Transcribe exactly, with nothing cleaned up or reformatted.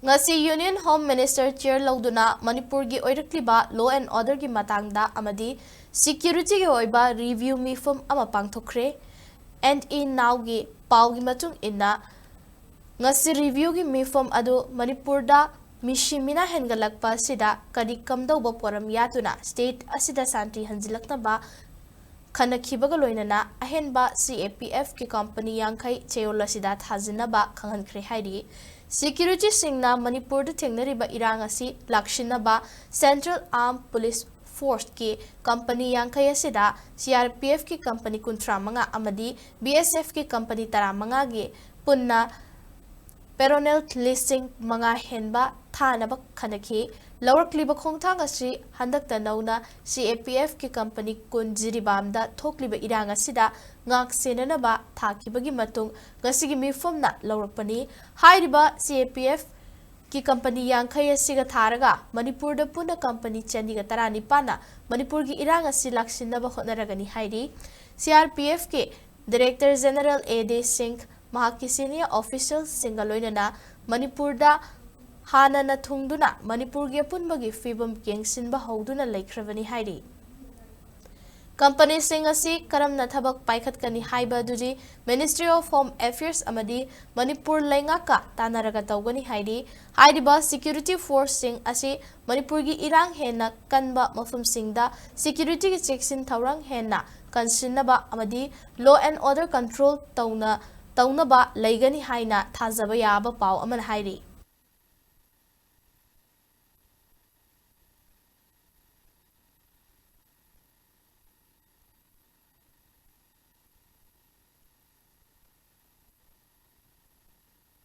ꯉꯁꯤ Union Home Minister chair ꯂꯧꯗꯨꯅ ꯃꯅꯤꯄꯨꯔꯒꯤ ꯑꯣꯏꯔꯛꯂꯤꯕ law and orderꯒꯤ ꯃꯇꯥꯡꯗ ꯑꯃꯗꯤ securityꯒꯤ ꯑꯣꯏꯕ review ꯃꯤꯐꯝ ꯑꯃ ꯄꯥꯡꯊꯣꯛꯈ꯭ꯔꯦ꯫ ꯑꯦꯟ ꯏ ꯅꯥꯎꯒꯤ ꯄꯥꯎꯒꯤ ꯃꯇꯨꯡ ꯏꯟꯅ, ꯉꯁꯤ reviewꯒꯤ ꯃꯤꯐꯝ ꯑꯗꯨ ꯃꯅꯤꯄꯨꯔꯗ ꯃꯤꯁꯤ ꯃꯤꯅꯥ ꯍꯦꯟꯒꯠꯂꯛꯄ ꯑꯁꯤꯗ ꯀꯔꯤ ꯀꯝꯗꯧꯕ ꯄꯣꯔꯝ ꯌꯥꯗꯨꯅ state ꯑꯁꯤꯗ ꯁꯥꯟꯇꯤ ꯍꯟꯖꯤꯜꯂꯛꯅꯕ ꯈꯟꯅꯈꯤꯕꯒ ꯂꯣꯏꯅꯅ ꯑꯍꯦꯟꯕ C A P Fꯀꯤ company ꯌꯥꯡꯈꯩ ꯆꯌꯣꯜ ꯑꯁꯤꯗ ꯊꯥꯖꯤꯟꯅꯕ ꯈꯪꯍꯟꯈ꯭ꯔꯦ ꯍꯥꯏꯔꯤ꯫ Securityꯁꯤꯡꯅ ꯃꯅꯤꯄꯨꯔꯗ ꯊꯦꯡꯅꯔꯤꯕ ꯏꯔꯥꯡ ꯑꯁꯤ ꯂꯥꯛꯁꯤꯟꯅꯕ Central Armed Police Forceꯀꯤ company ꯌꯥꯡꯈꯩ ꯑꯁꯤꯗ C R P Fꯀꯤ company ꯀꯨꯟꯊ꯭ꯔꯥ ꯃꯉꯥ ꯑꯃꯗꯤ B S Fꯀꯤ company ꯇꯔꯥꯃꯉꯥꯒꯤ ꯄꯨꯟꯅ personnel ꯂꯤꯁꯤꯡ ꯃꯉꯥ ꯍꯦꯟꯕ ꯊꯥꯅꯕ ꯈꯟꯅꯈꯤ꯫ ꯂꯧꯔꯛꯂꯤꯕ ꯈꯣꯡꯊꯥꯡ ꯑꯁꯤ ꯍꯟꯗꯛꯇ ꯅꯧꯅ C A P Fꯀꯤ company ꯀꯨꯟ ꯖꯤꯔꯤꯕꯥꯝꯗ ꯊꯣꯛꯂꯤꯕ ꯏꯔꯥꯡ ꯑꯁꯤꯗ ꯉꯥꯛ ꯁꯦꯟꯅꯅꯕ ꯊꯥꯈꯤꯕꯒꯤ ꯃꯇꯨꯡ ꯉꯁꯤꯒꯤ ꯃꯤꯐꯝꯅ ꯂꯧꯔꯛꯄꯅꯤ꯫ ꯍꯥꯏꯔꯤꯕ C A P Fꯀꯤ company ꯌꯥꯡꯈꯩ ꯑꯁꯤꯒ ꯊꯥꯔꯒ ꯃꯅꯤꯄꯨꯔꯗ ꯄꯨꯟꯅ company ꯆꯅꯤꯒ ꯇꯔꯥꯅꯤꯄꯥꯟꯅ ꯃꯅꯤꯄꯨꯔꯒꯤ ꯏꯔꯥꯡ ꯑꯁꯤ ꯂꯥꯛꯁꯤꯟꯅꯕ ꯍꯣꯠꯅꯔꯒꯅꯤ ꯍꯥꯏꯔꯤ꯫ C R P Fꯀꯤ Director General A D ꯁꯤꯡ ꯃꯍꯥꯛꯀꯤ senior officialꯁꯤꯡꯒ ꯂꯣꯏꯅꯅ ꯃꯅꯤꯄꯨꯔꯗ ꯍꯥꯟꯅꯅ ꯊꯨꯡꯗꯨꯅ ꯃꯅꯤꯄꯨꯔꯒꯤ ꯑꯄꯨꯟꯕꯒꯤ ꯐꯤꯕꯝ ꯌꯦꯡꯁꯤꯟꯕ ꯍꯧꯗꯨꯅ ꯂꯩꯈ꯭ꯔꯕꯅꯤ ꯍꯥꯏꯔꯤ꯫ Companyꯁꯤꯡ ꯑꯁꯤ ꯀꯔꯝꯅ ꯊꯕꯛ ꯄꯥꯏꯈꯠꯀꯅꯤ ꯍꯥꯏꯕ ꯑꯗꯨꯗꯤ Ministry of Home Affairs ꯑꯃꯗꯤ ꯃꯅꯤꯄꯨꯔ ꯂꯩꯉꯥꯛꯀ ꯇꯥꯟꯅꯔꯒ ꯇꯧꯒꯅꯤ ꯍꯥꯏꯔꯤ꯫ ꯍꯥꯏꯔꯤꯕ security forceꯁꯤꯡ ꯑꯁꯤ ꯃꯅꯤꯄꯨꯔꯒꯤ ꯏꯔꯥꯡ ꯍꯦꯟꯅ ꯀꯟꯕ ꯃꯐꯝꯁꯤꯡꯗ securityꯒꯤ ꯆꯦꯛꯁꯤꯟ ꯊꯧꯔꯥꯡ ꯍꯦꯟꯅ ꯀꯟꯁꯤꯟꯅꯕ ꯑꯃꯗꯤ law and order control ꯇꯧꯅ, ꯇꯧꯅꯕ ꯂꯩꯒꯅꯤ ꯍꯥꯏꯅ ꯊꯥꯖꯕ ꯌꯥꯕ ꯄꯥꯎ ꯑꯃꯅ ꯍꯥꯏꯔꯤ꯫